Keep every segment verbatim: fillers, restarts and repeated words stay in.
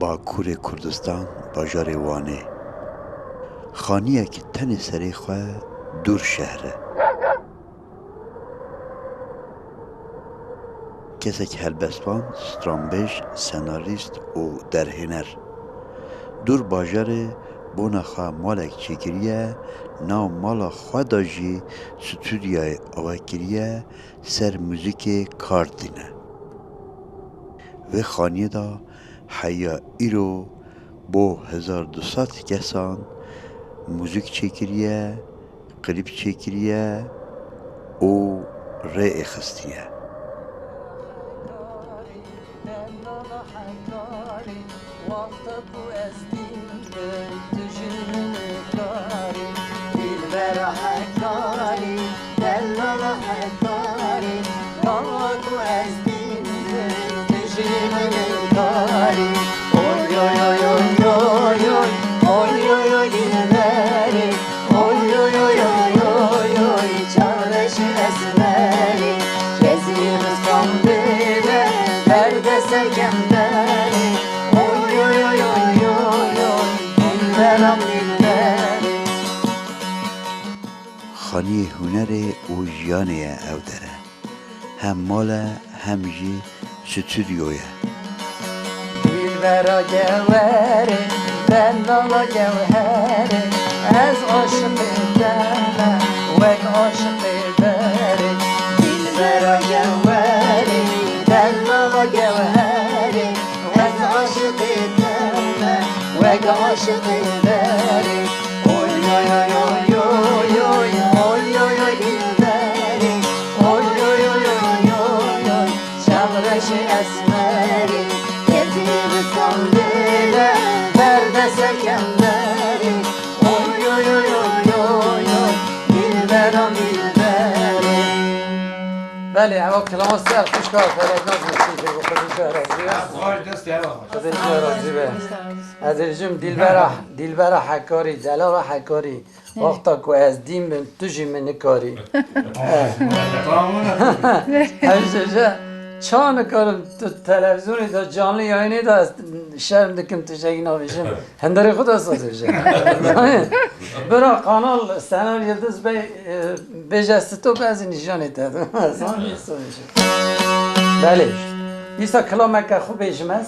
Bakurê Kurdistan, bajarê Wanê. Xaniyek tenê serê xwe dûr şehre. Kesek helbestvan, stranbêj, senarîst û derhêner. Dûr bajarê bona xwe malek çêkiriye, nav mala xwe de jî stûdyayê ava kiriye, ser muzîkê kar dîne. Vê xaniyê de heya îro bo hezar du sed kesan muzîk çêkiriye, klîp çêkiriye û rê êxistiye. Dellala Hekarî, wexta ku ez dîn bim, tu jî min karî. Dîlbera Hekarî, dellala Hekarî, wexta ku ez dîn bim, tu jî min karî. Oy, oy, oy, oy, oy, oy, oy, oy, oy, dîlberê. Oy, oy, oy, çavreşî esmerî, kezî bi Stambêle, berde ser kemberî. Oy, oy, oy, oy, oy, oy, dilberam dilberî. Xaniyê hunerê û jiyanê ye ew dere. Hem mal e, hem jî stûdyo ye. Dilbera Gewherê, dellala Gewherê, ez aşiqê te me, wek aşiqê berê. Dilbera Gewherê, dellala Gewherê, ez aşiqê te me, wek aşiqê berê. Oy, oy, oy, dilberê. Oy, oy, oy, oy, oy, çavreşî esmerî, kezî bi Stambêle, berde ser kemberî. Oy, oy, oy, dilberam dilberê. Belê, ewa kilama ser xwişka Feleknaz Mesîdê, bi Xwedê ji we razî be. Xwedê ji we razî be. Ez ê dijim dilbera, dilbera Hekarî, delala Hekarî. Wexta ku ez dîn bim, tu jî min nikarî. Ev ji, ji, ça nikarim tu televîzyonê de, canlı yayınê de ez şerm dikim, tiştekî nabêjim. Hinderê xwe de saz bêje. Bira Kanal Senar Yildiz Bey, e, bêje stop, ez nîşanê te. Zanî saz bêje. Belê. Îsa kilameke xwe bêjim ez.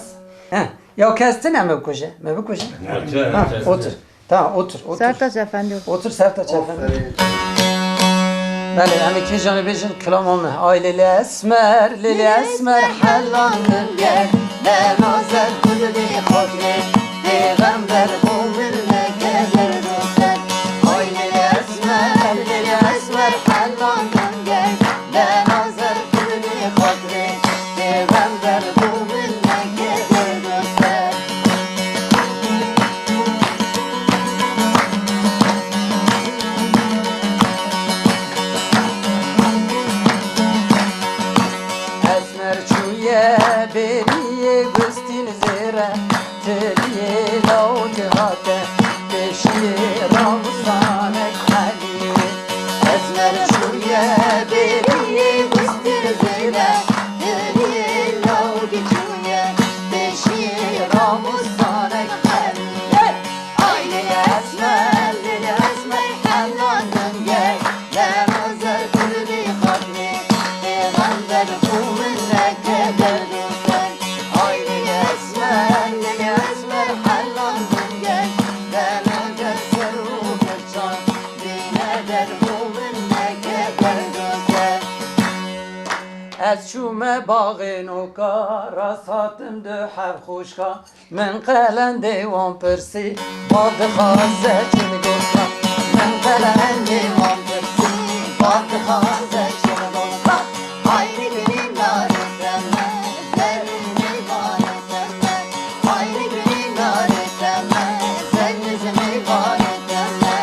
Heh. Ya kes tune me bikuje, me bikuje. Ha, otur. Tamam, otur, otur. Sertaç Efendi, otur. Otur Sertaç Efendi. Aferin. Belê, em ê kîjanê bêjin kilama me. Ay Lêlê Esmer, Lêlê Esmer, helandim gel. Dema zer kulbî xatirê, pêxember xwe min neke derdo ser. Ay Lêlê Esmer, Lêlê Esmer, helandim gel. Dema zer kulbî xatirê, pêxember xwe min neke derdo ser. Esmer çûye bêriyê gustîn zêre, tiliyê lawik hate pêşiyê ramusanek helî. Esmer çûye bêriyê gustîn zêre, tiliyê lawik çûye pêşiyê ramusanek helî. Ay Lêlê Esmer, Lêlê Esmer, helandim gel. Dema zer kulbî xatirê, pêxember xwe min neke derdo ser. Ay Lêlê Esmer, Lêlê Esmer, helandim gel. Dema zer ser û birçan, dîne der xwe min neke derdo ser. Ez çûme baxê noka, rast hatim du heb xwişka. Min qelendê wan pirsî, va dixwaze çi gosta. Min qelendê wan pirsî, va dixwaze çi gosta. Hayrî girîn darê te me, zerrî meyvanê te me. Hayrî girîn darê te me, zerrî meyvanê te me.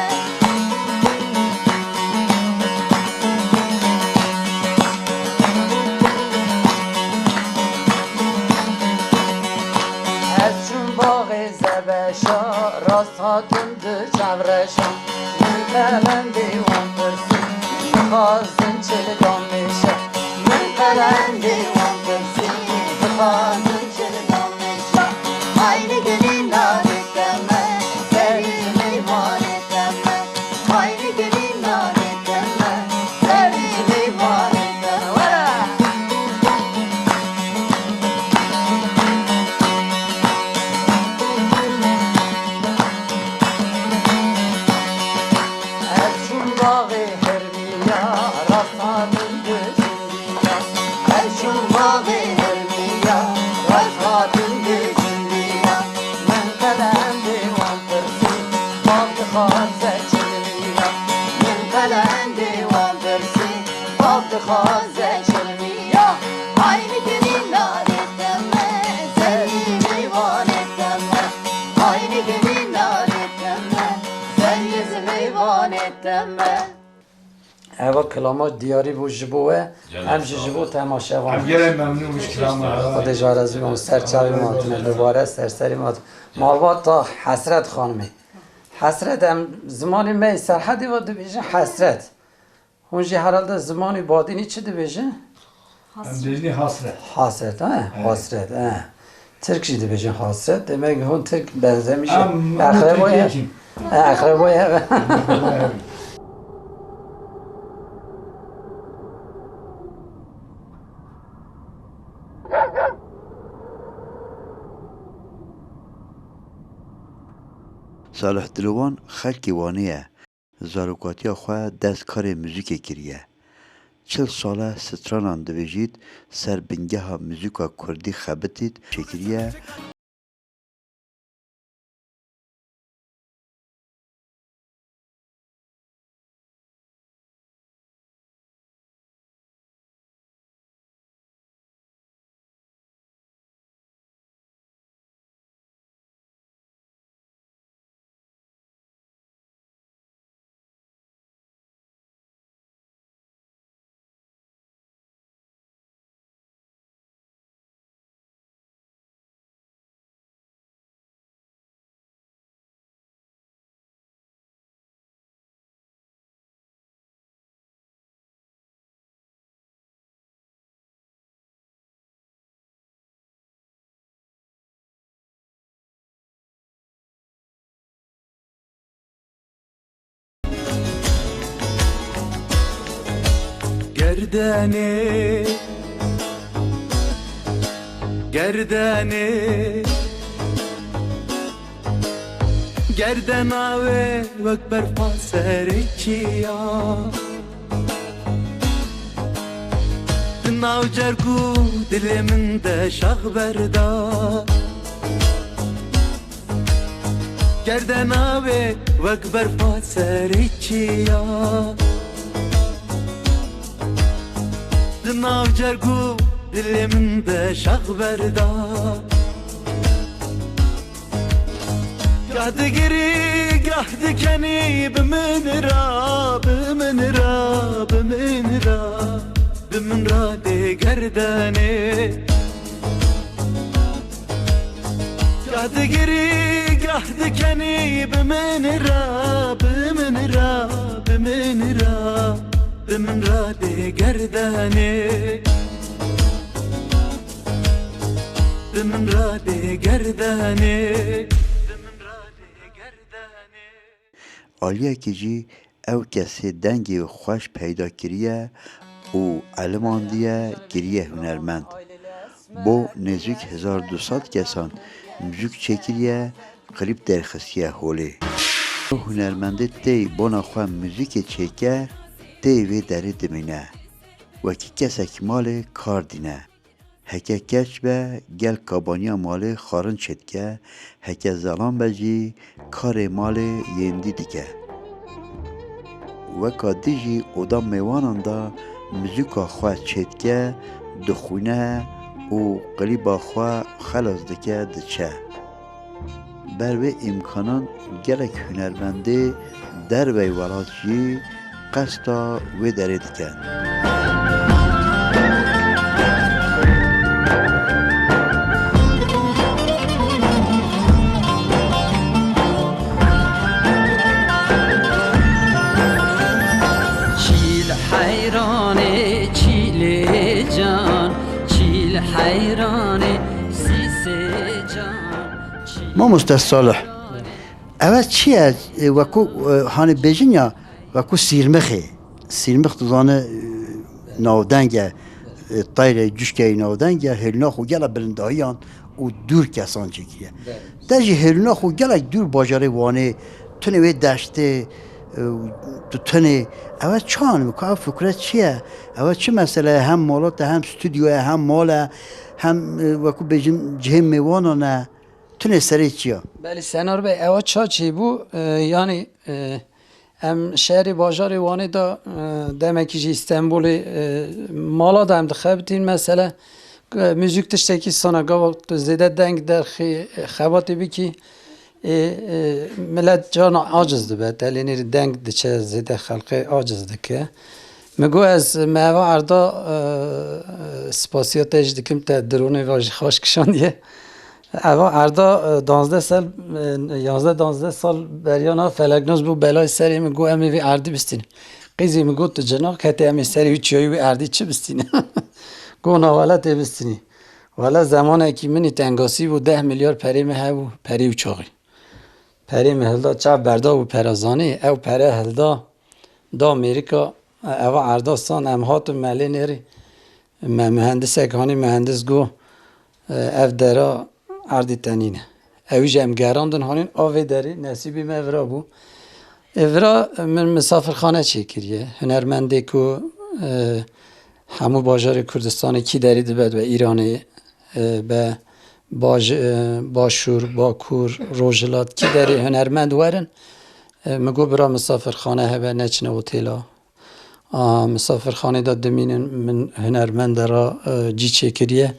Ez çûm baxê zebeşa, rast hatim di çavreşa. Min qelendê wan pirsî, dixwazin çi li damêşe. Min qelendê wan pirsî, dixwazin çi li damêşe. Hayrî Eva kilama diyarî bû ji bo we, em jî ji bo temaşevan. Em gelek memnûn bû ji kilama we. Xwedê ji we razî bû, ser çavê me hatine dubare, ser serê me hatine. Malbat ta Hesret xanimê. Hesret, em zimanê me yê Serhedê ve dibêjin Hesret. Hûn jî herhalde zimanê Badînî çi dibêjin? Em dibêjin hasret. Hasret, he? Evet. Hasret, he. Tirk jî dibêjin hasret. Demek hûn Tirk benzemîş. Em, em Tirk ye. Tirk in. He, eqrebo ye. Salih Dilovan xelkê Wanê ye. Zarokatiya xwe dest karê muzîkê kiriye. Çil sal e stranan dibêjît, ser bingeha muzîka kurdî xebitît çêkiriye. Gerdenê, gerdenê, gerdena wê wek berfa serê çiya. Di nav cerg û dilê min de şax berda. Gerdena wê wek berfa serê çiya. Di nav cerg û dilê min de şax berda. Gah digirî, gah dikenî, bi min ra, bi min ra, bi min ra, bi min ra dê gerdenê. Gah digirî, gah dikenî, bi min ra, bi min ra, bi min ra, bi min ra dê gerdenê. Bi min ra dê gerdenê. Aliyekî jî ew kesê dengê xweş peyda kiriye û elimandiye kiriye hunermend. Bo nêzîk hezar du sed kesan muzîk çêkiriye, klîp derxistiye holê. Hunermendê tey bona xwe muzîkê çêke, tey vê derê dimîne. Wekî kesek malê kar dîne. Heke keç be, gel kabaniya malê xwarin çêdike, heke zelan be jî karê malê yên dî dike. Weka dî jî oda mêwanan de muzîka xwe çêdike, dixwîne û klîba xwe xelas dike, diçe. Ber vê îmkanan gelek hunermendê dervey welat jî qesta wê derê dikin. Çîl heyranê, çîlê can, çîl heyranê, sîsê can, çîl Mamoste Salih, Ev çi ye? E, wekû, e, hanê bêjin ya, wekû sîrmixê. Sîrmix dizane, e, navdeng e, e, teyrê cuşkeyê navdeng e, hêlûna xwe gela bilindahiyan û dûr kesan çêkiriye. Belê. Te jî hêlûna xwe gelek dûr bajarê Wanê, tunê wê deştê, e, tu tunê. Ev çan, ka ev fikre çi ye? Ev çi mesele ye? Hem mala te, hem stûdyo ye, hem mal e, hem, e, wekû bêjin cihê mêwanan e. Tune serê çiya. Belê, Senar Bey, ewa ça çêbû, e, yanî, e, em şerê bajarê Wanê de, e, demekî jî Stenbolê, e, mala de em dixebitîn. Mesele, e, muzîk tiştekî sana gava tu zêde deng derxî, e, xebatê bikî, e, e, milet cana aciz dibe, telênê deng diçe zêde xelqê aciz dike. Min got ez me eva erda, e, spasiya te jî dikim, te dronê va jî xweş kişandiye. Eva erda, e, danzdeh sal, e, yanzdeh danzdeh sal beriya na feleknas bû belayê serê min, got em ê vê erdî bistînin. Qîzê min got tu cinak hetê em ê serê wî çiyayî wî erdî çi bistînin? Got na wele tê bistînî. Wele zemanekî min î tengasî bû, deh milyar perê min hebû, perê û çaxî. Perê min hilda, çav berda û pera zanî, ew pere hilda, da Amerîka, eva erda san, em hatin me lê nêrî. Me muhendisek hanî, muhendis got, e, ev dera erdî te nîne. Ew jî em gerandin hanîn, a vê derî nesîbî me vira bû. E, vira min misafirxane çêkiriye. Hunermendê ku, e, hemû bajarê Kurdistanê kî derî dibe, dibe Îranê, e, be Baj-, e, Başûr, Bakur, Rojhilat, kî derê hunermend werin, e, min got bira misafirxane hebe, neçine otêla. A, misafirxanê de dimînin, min hunermende ra, e, cî çêkiriye.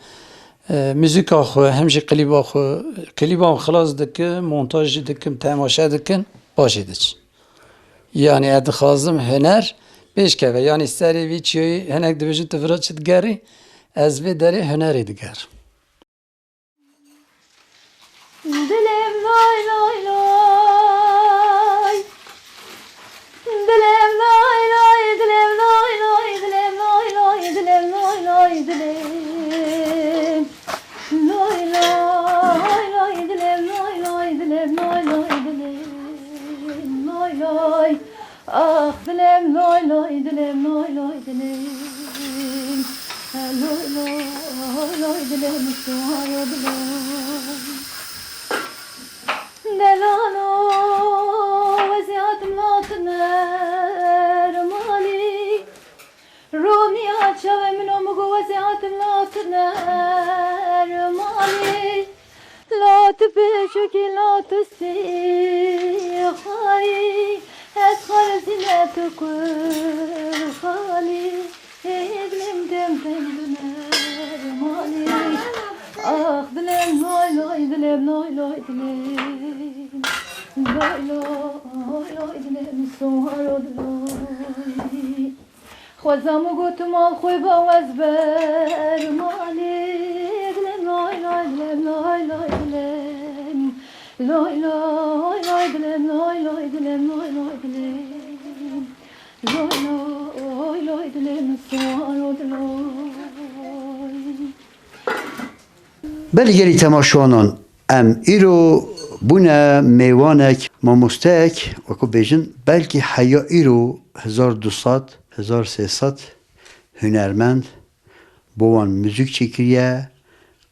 E, muzîka xwe, hem jî klîba xwe, klîba xilas dikim, montaj jî dikim, temaşe dikin, paşê diçin. Yanî ez dixwazim huner pêş keve. Yanî serê vî çiyayî hinek dibêjin tu vira çi digerî, ez vê derê hunerê digerim. Dilêm lay lay lay. Dilêm lay lay, dilêm lay lay, dilêm lay lay, dilêm lay lay, dilêm. Lay lay lay, dilêm lay lay, dilêm lay lay, dilêm. Lay lay. Ax dilêm loy loy, dilêm loy loy, dilêm. Loy loy loy, dilêm suwaro dilêm. Delalo, wezî hatim latine rumalî. Romiya çavê min o, min got wezî hatim latine rumalî. Lat biçûkî, lat spî xalî, ez xalî zîne tu kur xalî, ê dilêm dem dem bime malî. Ax dilêm loy loy, dilêm loy loy, dilêm. Loy loy loy, dilêm suwaro dilay. Xwezam û gotim al xwe ba wez ber malê. Dilem lay lay, dilem lay lay, dilem. Lay lay lay, dilem lay lay, dilem lay lay, dilem. Lay lay lay, dilem suwaro dilay. Belê gelî temaşewanan, em îro bûne mêvanek, mamosteyek, wekû bêjin, belkî heya îro hezar du sed, hezar sê sed hunermend bo wan muzîk çêkiriye,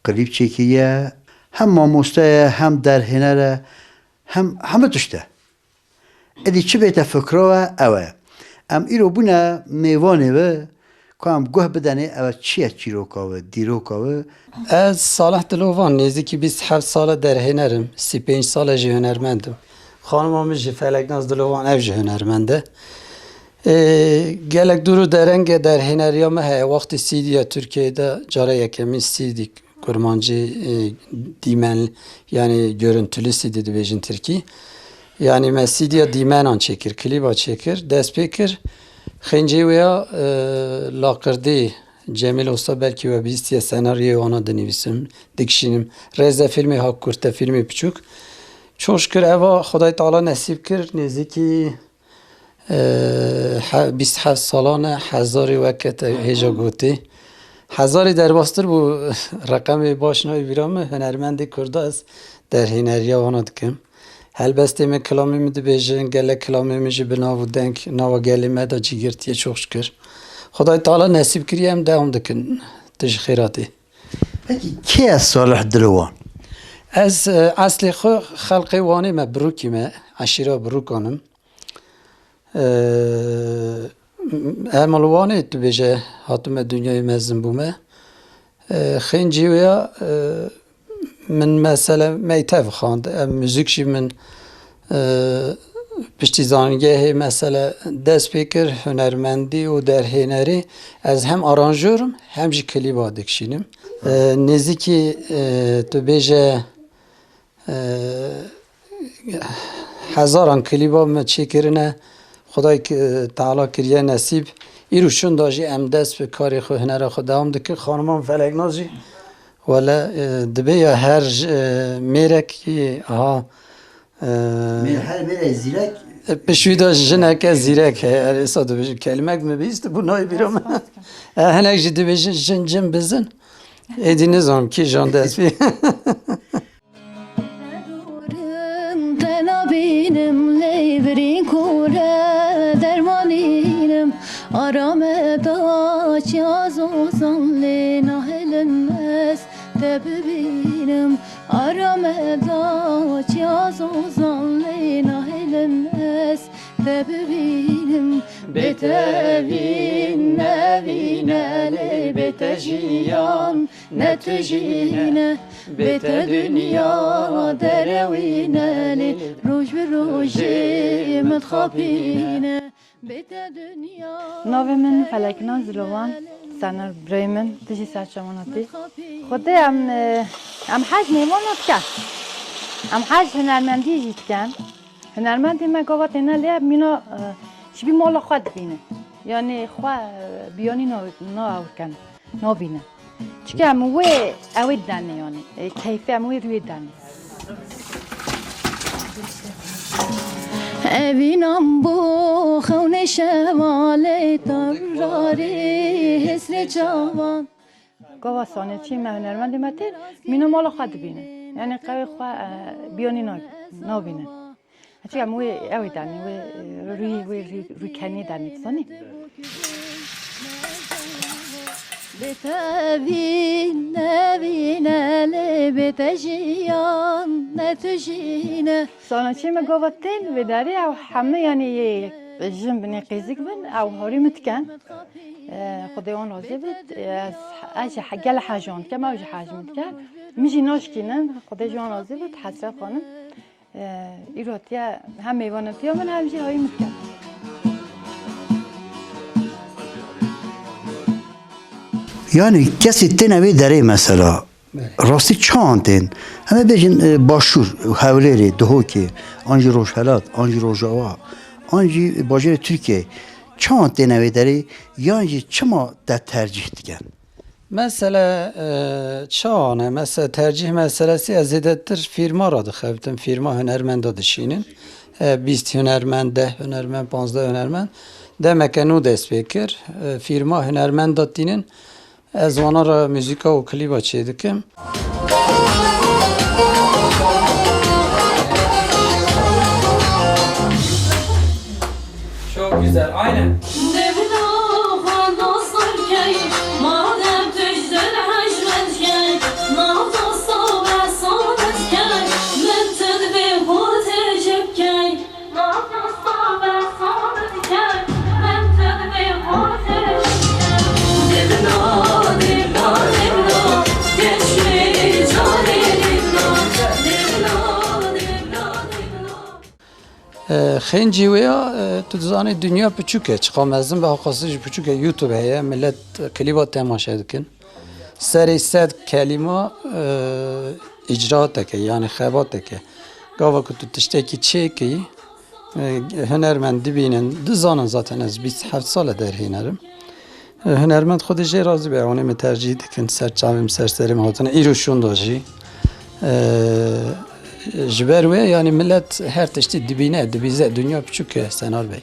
klîp çêkiriye, hem mamoste ye, hem derhêner e, hem hemû tişt e. Êdî çi bête fikra we, ew e. Em îro bûne mêvanê we, ku em guh bidenê, ew e çi ye çîroka we, dîroka we? Ez Salih Dilovan, nêzîkî bîst heft sal e derhêner im, sî pênc sal e jî hunermend im. Xanima min jî Feleknaz Dilovan, ew jî hunermend e. Ê, gelek dûr û dereng e derhêneriya me heye. Wextê C D'ya Tirkiyeyê de cara yekemîn C D Kurmancî, e, dîmen, yanî görüntülü C D dibêjin tirkî. Yanî me C D'ya dîmenan çêkir, klîba çêkir, dest pê kir. Xêncê wê ya, e, Laqirdî Cemîl Usta, belkî we bihîstiye, senaryê wana dinivîsim, dikişînim. Rêze fîlmê ha kurte, fîlmê piçûk. Çok şükür eva Xwedayê Teala nesîb kir, nêzîkî Eee, he-, bîst heft salan e, hezarî weke te hêja gotî. Hezarî derbastir bû, reqemê baş nayê bîra min, hunermendê Kurda ez derhêneriya wana dikim. Helbestê min, kilamê min dibêjin, gelek kilamê min jî bi nav û deng nava gelê me de cî girtiye, çok şükür. Xwedayê Teala nesîb kiriye, em dewam dikin. Tu ji xêratê. Pekî kê ye Salih Dilovan? Ez, e, eslê xwe xelqê Wanê me, Birûkî me, eşîra Birûkan im. Eee, em li Wanê dibêje, hatime dinyayê mezin bûme. Eee, xêncî wê ya, eee, min mesele meytev xwend. Em muzîk jî min, eee, piştî zanîngehê mesele dest pê kir, hunermendî û derhênerî. Ez hem aranjör im, hem jî klîba dikişînim. Eee, nêzîkî, eee, tu bêje, Eee, hezaran klîba me çêkirine, Xwedayê ki-, Teala kiriye nesîb. Îro şûnda jî em dest bi karê xwe, hunera xwe dewam dikin. Xaniman Feleknaz jî wele, e, dibe ya her j-, e, mêrekî, aha, e, Mê-, her mêrek zîrek. E, piştî de jineke zîrek heye. Er êsa dibêjin, kelimek mi bîst bû nayê bîra min. E, hinek jî dibêjin jin cin bizin. Êdî nizanim kîjan dest pê. Te nabînim lê birîn kore dermanînim. Arame da çiya zozan lê nahêlim ez te bibînim. Arame da çiya zozan lê nahêlim ez te bibînim. Bê te vîn nevîne lê bê te jiyan ne tu jî ne. Bê te dinya derewîne lê roj bi rojê min dixapîne. Bê te dinya Navê min Feleknaz Zilovan, Senar birayê min, tu jî ser çavan hatî. Xwedê em, e, em hej mêvana dikin. Em hej hunermendî jî dikin. Hunermendê me gava têne lê mîna, e, ji bî mala xwe dibînin. Yanî xwe, e, biyanî na-, naewirkin, nabînin. Çike em wê, ew ê denê yanî. E, keyfê em wê rûyê denê. Evînan bû xewnê şevalê tararê hêsrê çavan. Gava sanetçî me, hunermendê me tê, mîna mala xwe dibînin. Yanî qewê xwe, e, biyanî na-, nabînin. Çi em wê, ew ê danî, wê, e, rûyê wê rû-, rûkenî danî, dizanî? Bê te vîn nevîne lê bê te jiyan ne tu jî ne. Sanetçiyê me gava tên vê derê ew heme, yanî, yê jin bin, yê qêzik bin, ew harî min dikin. E, Xwedê wan razî bit. Ez, ez jî he-, gelek hej wan dikim, ew jî hej min dikin. Min jî naşkînin, Xwedê ji wan razî bit, Hesret Xanim. E, îro tiya hem mêvanatiya min hem jî hayî min dikin. Yanî kesê têne vê derê mesela. Belê. Rastî çawan tên? Em ê bêjin, e, Başûr, Hewlêrê, Duhokê, an jî Rojhelat, an jî Rojava, an jî bajêrê Tirkiyeyê. Çawan têne vê derê, yan jî çima te tercîh dikin? Mesele, e, çawan e? Mesele tercîh meselesi, ez zêdetir fîrma re dixebitim, fîrma hunermenda dişînin. E, bîst hunermend, deh hunermend, panzdeh hunermend. Demeke nû dest pê kir. E, fîrma hunermenda tînin. Ez wana re muzîka û klîba çêdikim. Çok güzel, aynen. Devla xwe nasir key, madem tu ji dil hejmet key, navdasta ve samet key, min tu divê xwe tecib key. E, xêncî wê ya, e, tu dizanî dinya piçûk e, çiqa mezin be, heqasî jî piçûk e, YouTube heye, millet klîba temaşe dikin. Serê sed kelîma, e, îcraateke, yanî xebateke. Gava ku tu tiştekî çêkî, e, hunermend dibînin, dizanin zaten ez bîst heft sal e derhêner im. E, hunermend Xwedê jê razî be, ewanê min tercîh dikin, ser çavê min, ser serê min hatine, îro şûnda jî. E, ji ber wê, yanî millet her tiştî dibîne, dibîze, dinya piçûk e, Senar Bey.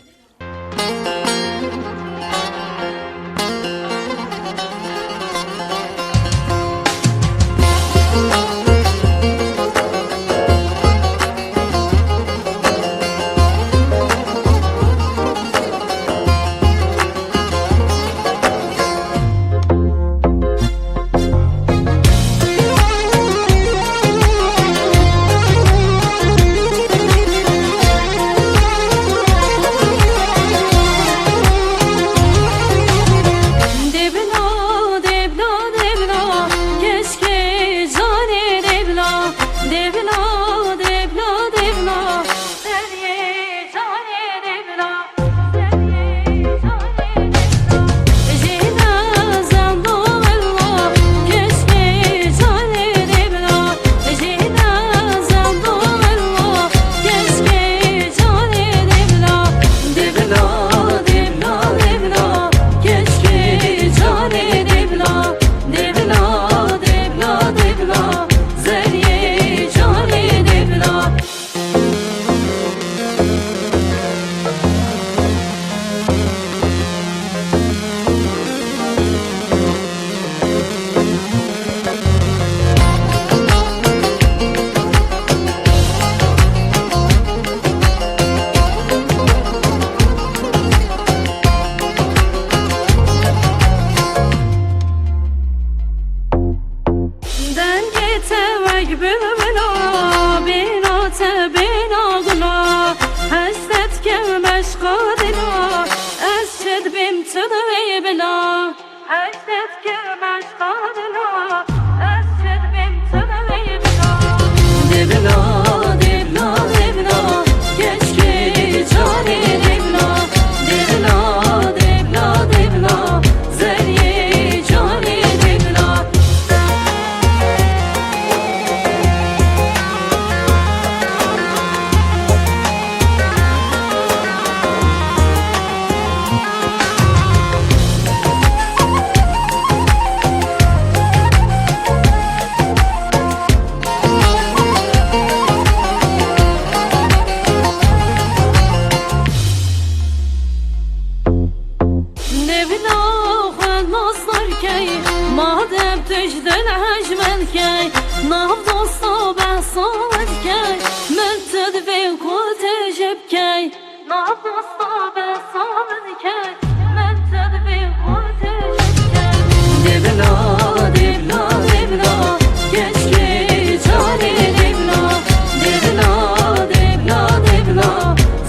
Bilbila bîna te bîna gula, hesret ke meşqa dila, ez çi dibêm tu divê bila. Hesret ke meşqa dila, ez çi dibêm tu divê bila. Dê bila, dê bila, dê bila, keşkê carê dê bila. Dê bila, dê bila, dê bila, zeriyê carê dê bila. Nevina xwe nasdar key, madem tu ji dil hejmend key, nav dosta behsa min key, min tu divê ku tu ji bikey. Nav dosta behsa min key, min tu divê ku tu ji bikey. Dê bila, dê bila, dê bila, keşkê carê dê bila. Dê bila, dê bila, dê bila,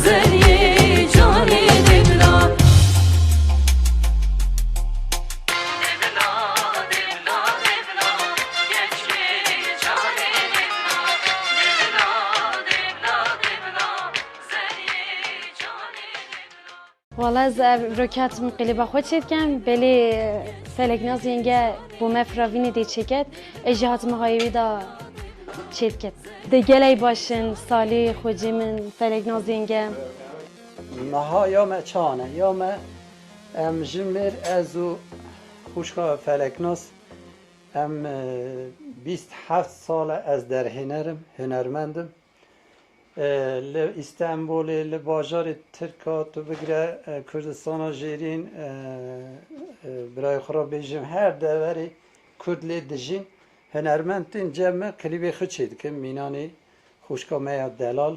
zeriyê carê dê bila. Wala ez ev rokê hatim klîba xwe çêdikim, belê Feleknaz yenge bo me firavînê dê çêket, ez jî hatim hayê wî da çêdiket. De gelek baş in, Salî, xwecê min, Feleknaz yenge. Niha ya me çane, ya me, em ji mêr ez û xwişka Feleknaz, em, e, bîst heft sal e ez derhêner im, hunermend im. E, li Îstenbolê, li bajarê Tirka, tu bigire, e, Kurdistana Jêrîn, e, e, birayê xwe re bêjim, her deverê Kurd lê dijîn, hunermend tên cem me, klîbê xwe çêdikin, mînanê xwişka me ya delal,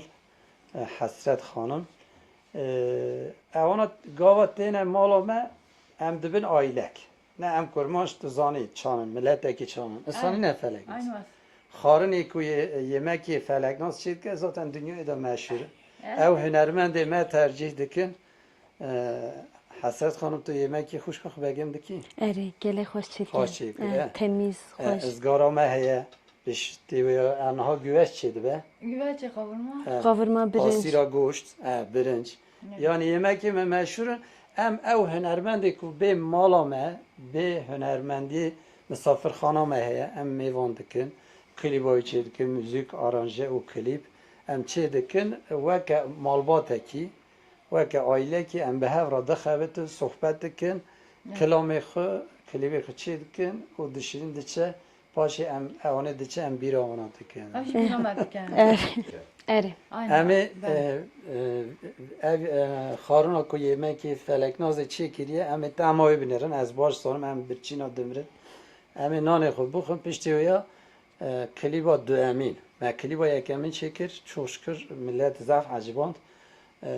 e, Hesret Xanim. E, ewana gava têne mala me, em dibin aîlek. Ne em kurmanc, tu zanî çan in, miletekî çan in. Însanî ne felek nas. Xarinê ku yê-, yemekê feleknas çêdike, zaten dinyayê de meşhûr e. Ew hunermendê me tercîh dikin. E, Hesret Xanim, tu yemekê xwişka xwe begem dikî? Erê, gelek xweş çêdike. Xweş çêdike, e, e. Temîz, e, xweş. Izgara me heye. Piştî wê ya, e, niha güveç çêdibe. Güveçê qavurma. E, qavurma, birinc. Pasîra goşt, e, birinc. Evet. Yanî yemekê me meşhûr in. Em ew hunermendê ku bê mala me, bê hunermendiyê misafirxana me heye, em mêvan dikin. Klîba wî çêdikin, muzîk, aranje û klîp. Em çêdikin weke malbatekî. Weke aîlekî em bi hev re dixebitin, sohbet dikin, kilamê xwe, klîbê xwe çê dikin û dişînin diçe, paşê em, ewanê diçe, em bîra wana dikin. Ev jî bîra me dikin. Erê. Erê. Aynen. Em ê, belê, e, e, ev, e, xarina ku yemekê Feleknazê çêkiriye, em ê tema wê binêrin, ez baş zanim, em birçîna dimirin. Em ê nanê xwe bixwin, piştî wê ya, e, klîba duemîn. Me klîba yekemîn çêkir, çok şükür millet zaf eciband. E,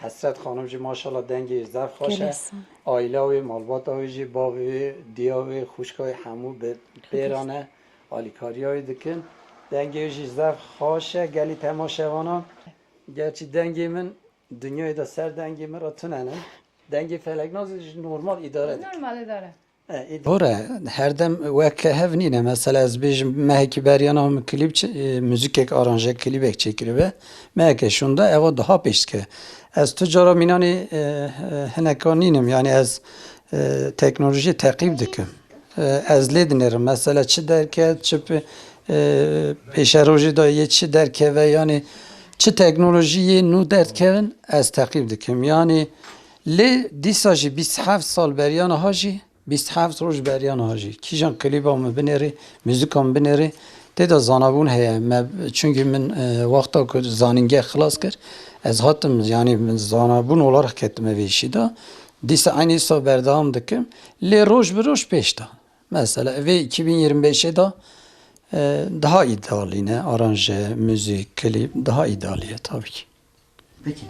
Hesret Xanim jî maşallah dengê zaf xweş e. Gelek sağ ol. Aîla wê, malbata wê jî, bavê wê, diya wê, xwişka wê hemû bi pêran e, alîkariya wê dikin. Dengê wê jî zaf xweş e, gelî temaşevanan. Gerçî dengê min dinyayê de ser dengê min re tune ne. Dengê Feleknazê jî normal îdare dike. Normal îdare. E, îd- Dor e, her dem weke hev nîne. Mesela ez bêjim mehekî beriyana min klîp çi-, e, muzîkek aranje, klîbek çêkiribe. Meheke şûnda eva daha pêş dike. Ez tu cara mînanê, e, e, hineka nînim. Yanî ez, e, teknolojiyê teqîb dikim. E, ez lê dinêrim. Mesela çi derket, çi pe-, e, pêşerojê de yê çi derkeve, yanî çi teknolojiyê nû derdikevin, ez teqîb dikim. Yanî lê dîsa jî bîst heft sal beriya niha jî, bîst heft roj beriya niha jî. Kîjan klîba min binêrî, muzîka min binêrî, tê de zanabûn heye. Me, çunkî min, e, wexta ku zanîngeh xilas kir, ez hatim, yanî min zanabûn olarak ketime vê işî de. Dîsa eynî îsa berdewam dikim. Lê roj bi roj pêş de. Mesela vê iki bin yirmi beşê de, e, daha îdealî ne, aranje, muzîk, klîp daha îdealî ye tabii ki. Peki.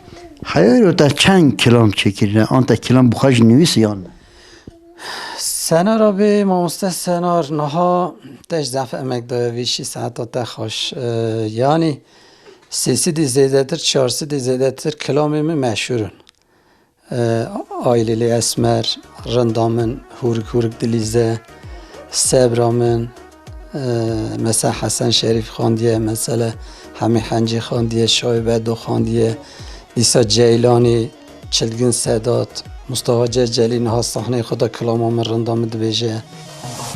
Heya îro te çend kilam çêkirine? An te kilam bi xwe jî nivîsî yan ne? Senar abi, mamoste Senar, niha te ji zehf emek daye vî şî saeta te xweş. E, yanî sêsîdî zêdetir, çarsidî zêdetir kilamê min meşhûr in. E, Aylîlê Esmer, Rinda Min, Hûrik Hûrik Dilîze, Sebra Min, e, mesela Hesen Şerîf xandiye, mesela Hemî Hencî xandiye, Şahî Bedo xandiye, Dîsa Ceylanî, Çilgin Sedat, Mustafa Cecelî niha sahneyê xwe de kilama min, rinda min dibêje.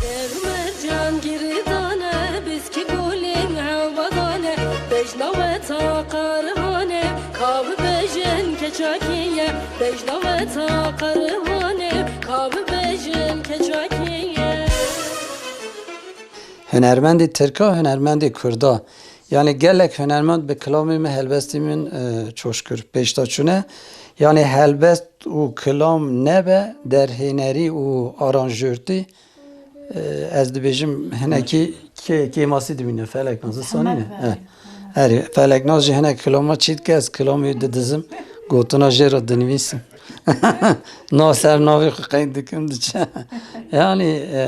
Ger mercan giridane, biskî gulên hewadane, bejna we ta qerihane, ka bibêjin keçakî ye, bejna we ta qerihane, ka bibêjin keçakî ye. Hunermendê tirka, hunermendê kurda. Yanî gelek hunermend bi kilamê min, helbestê min, e, çoş kir. Pêşdaçûne, yanî helbest û kilam nebe, derhênerî û aranjörtî, e, ez dibêjim hinekî kê-, kêmasî dimîne, Feleknaz, sanîne. Hemen. E. Erê, Feleknaz jî hinek kilama çî dike, ez kilamê didizim, gotina jê re dinivîsim. Na ser navê xwe qeyd dikim, diçe. Yanî, e,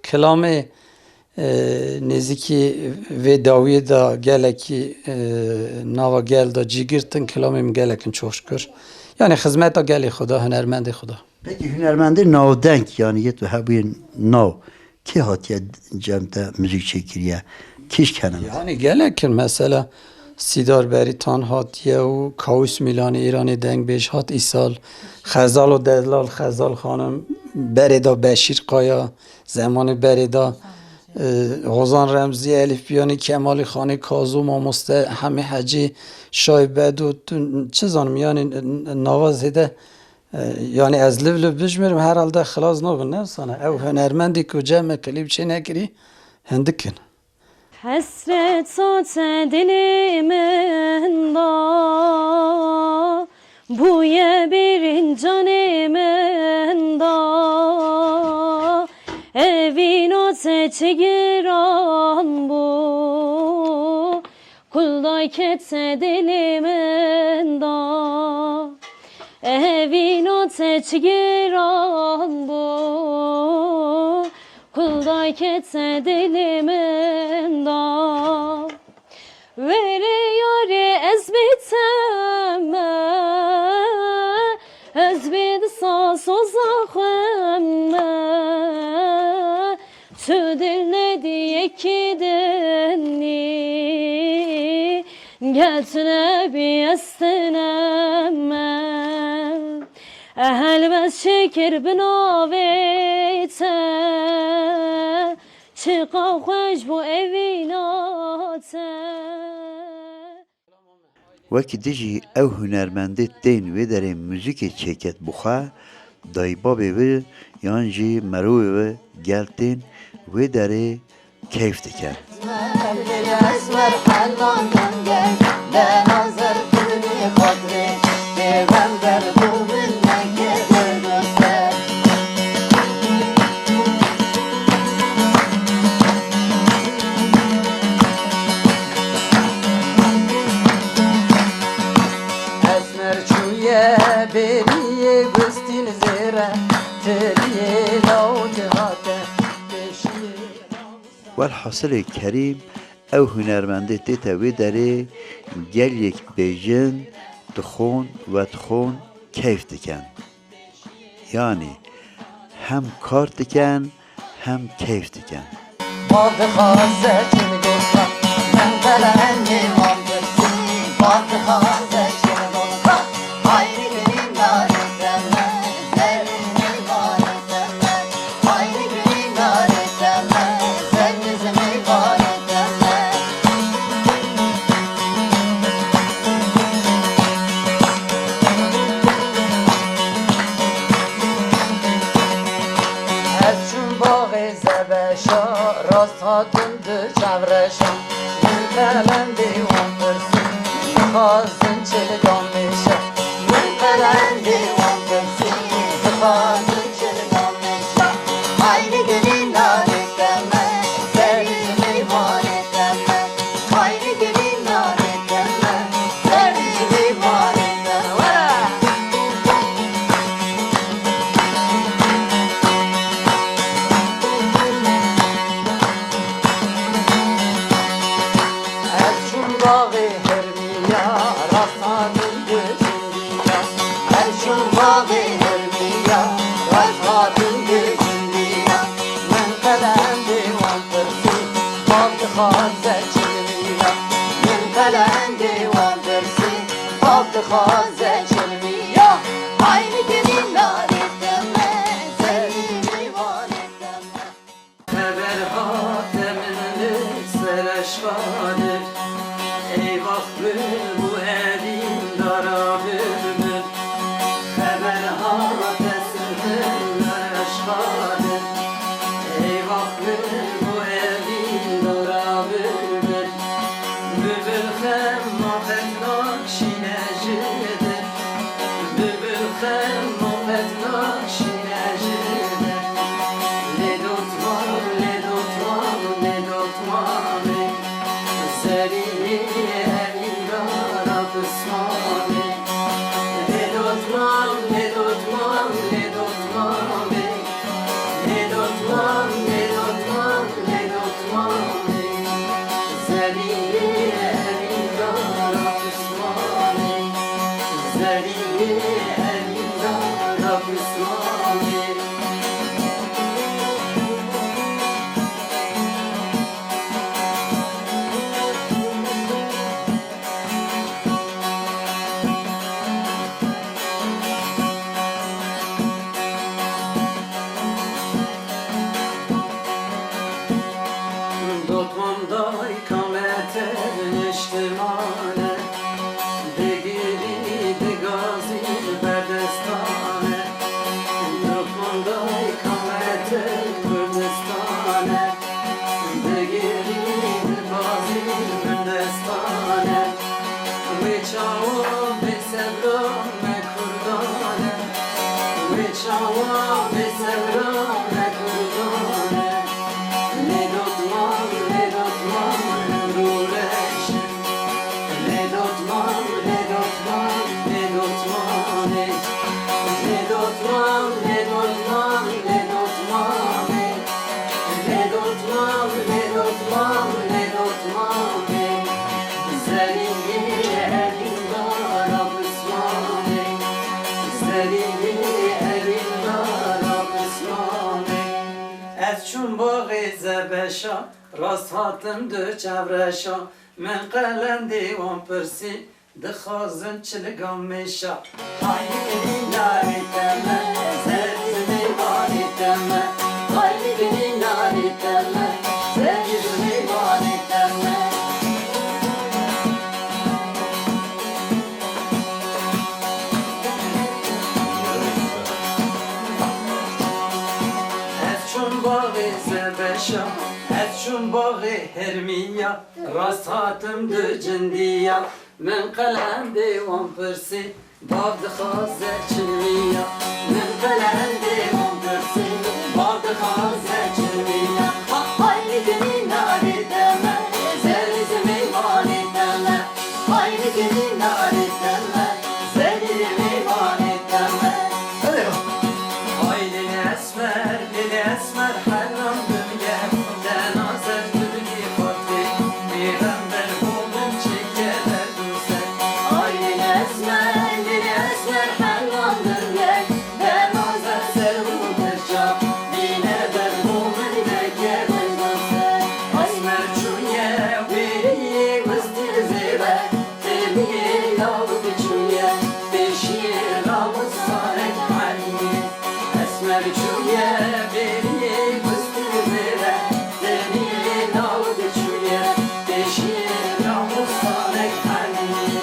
kilamê E, nêzîkî vê dawiyê de gelekî, e, nava gel de cî girtin, kilamê min gelek in çoş kir. Yanî xizmeta gelê xwe da, hunermendê xwe da. Pekî hunermendê navdeng, yanî yê tu hebûyê nav, kê hatiye cem te muzîk çêkiriye? Kî ji kene? Yanî gelek in, mesela Sîdar Berîtan hatiye û Kawus Mîlanî Îranê dengbêj hat îsal. Xezal û Delal, Xezal Xanim, berê da Beşîr Kaya, Zemanê berê de, e, Hozan Remzî, Elîf Piyanî, Kemalî Xanî, Kazo, Mamoste Hemî Hecî, Şahî Bedo, tu, çi zanim, yanî, n-, n-, nava zêde, e, yanî ez liv liv bijmirim, herhalde xilas nabin, ne wisa ne? Ew hunermendî ku cem me klîp çê nekirî, hindik in. Hesreta te dilê min da, bûye bêrîn canê min da. Evîna te çi giran bû, kul dayke te dilê min da. Evîna te çi giran bû, kul dayke te dilê min da. Were yarê ez bê te me, ez bê disa soza xwe me. Tu dil nedî yekî dinî, gel tu nebî ez tune me. Ehel bes şekir bi navê te, çiqa xweş bû evîna te. Wekî dijî ew hunermendê tên wê derê muzîkê çêket bi xwe, dayîbabê wê yan jî merovê wê gel tên wê derê keyf dikin. Esmer çûye bêriyê gustîn zêre, tiliyê law cihate, pêşiyê. Welhasilê kerîm, ew hunermendê tête wê derê gel yek bêjin, dixwin, vedixwin, keyf dikin. Yanî hem kar dikin, hem keyf dikin. Bal dixwaze çin gosta, min qelendê wan pirsî. Bal dixwaze çin gosta, hayri girîn darê te me, zerrî meyvanê te me. Hayri girîn darê te me, zerrî meyvanê te me. Ez çûm baxê zebeşa, rast hatim di çavreşa. Min qelendê wan pirsî, dixwazin çi li gamêşa. Min qelendê wan pirsî, dixwazin çi li gamêşa. Hayri girîn darê te me, zerrî meyvanê te me. Hayri girîn darê te me, zerrî meyvanê te me. Were! Baxê hermiya, rast hatin bi jindiya. Her çûn baxê hermiya, rast hatin bi jindiya. Min qelendê wan pirsî, bav dixwaze çilmiya. Min qelendê wan pirsî, bav dixwaze çilmiya. Hayni gelin narê deme, zerî meywanê deme. Xeber hate min li ser eşqa dir, eyvax bilbû evîn dara bilbil. Xeber hate min li ser eşqa dir, eyvax bilbû evîn dara bilbil. Bilbil xem mafet nakşîne ji dir. Bilbil xem mafet nakşîne ji dir. Lê dotmam, lê dotmam, lê dotmamê. Zerînê evîn dara pismamê. Lê dotmam, lê dotmam, lê dotmamê. Lê dotmam, lê dotmam, lê dotmamê. Zerînê evîn dara pismamê. Zerînê evîn dara pismamê. Dotmam dayka me tev niştimane, digirî digazî berdestane. Dotmam dayka me tev Kurdistane, digirî digazî berdestane. Wê çawa bê sebra me Kurdan e. Wê çawa bê sebra me Kurdan e. Lê dotmam, lê dotmam, rûreş e. Lê dotmam, lê dotmam, lê dotmam e. Lê dotmam, lê dotmam, lê dotmam e. Lê dotmam, lê dotmam, lê dotmam e. Zerînê evîn dara pismamê. Zerînê evîn dara pismamê. Ez çûm baxê zebeşa, rast hatim du çevreşa. Min qelendê wan pirsî, dixwazin çiliga mêşa. Hayni gelî narê teme, zerî zimê wanê teme. Hayni gelî narê teme, zerî zimê wanê teme. Ez çûm baxê zebeşa, ez çûm baxê hermiya, rast hatim du cindiya. Min qelendê wan pirsî, bav dixwaze çilmiya. Min qelendê wan pirsî, bav dixwaze çilmiya. Ha, hayni gelî narê teme, zerî zimê wanê teme. Hayni gelî narê teme, zerî zimê wanê teme. Ay lêlê esmer, lêlê esmer, helan dû Te nazer tu binî xwe tê, pêxember bo min çêke derd û ser. Ay lêlê esmer, lêlê esmer, helan dû ye. Te nazer ser û birça, bîne ber bo min veke derd û ser. Esmer çûye wêrî wistî zêre, teniyê law diçûye, pêşiyê law sarek Eliyê. Esmer çûye bêriyê bistî vêre, teniyê law diçûye, pêşiyê law sarek Eliyê.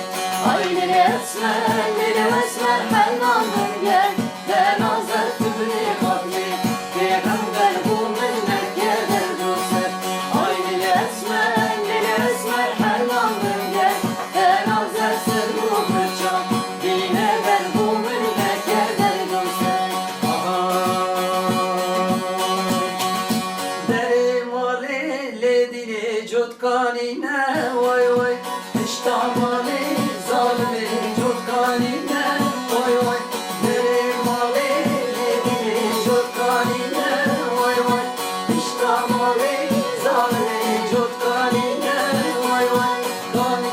Ay lêlê esmer, lêlê esmer, helan dû ye. Te nazer tu binê xwe tê, pêxember bo min veke derd û ser. Ay lêlê esmer, lêlê esmer, helan dû ye. Te nazer ser û birça, bîne ber bo min veke derd û ser. Aha. Derê malê lê dînê cotkanî ne, way way. Pişta malê zalimê cotkanî ne, oy oy. Derê malê lê dînê cotkanî ne, oy oy. Pişta malê zalimê cotkanî ne, oy oy. Kanî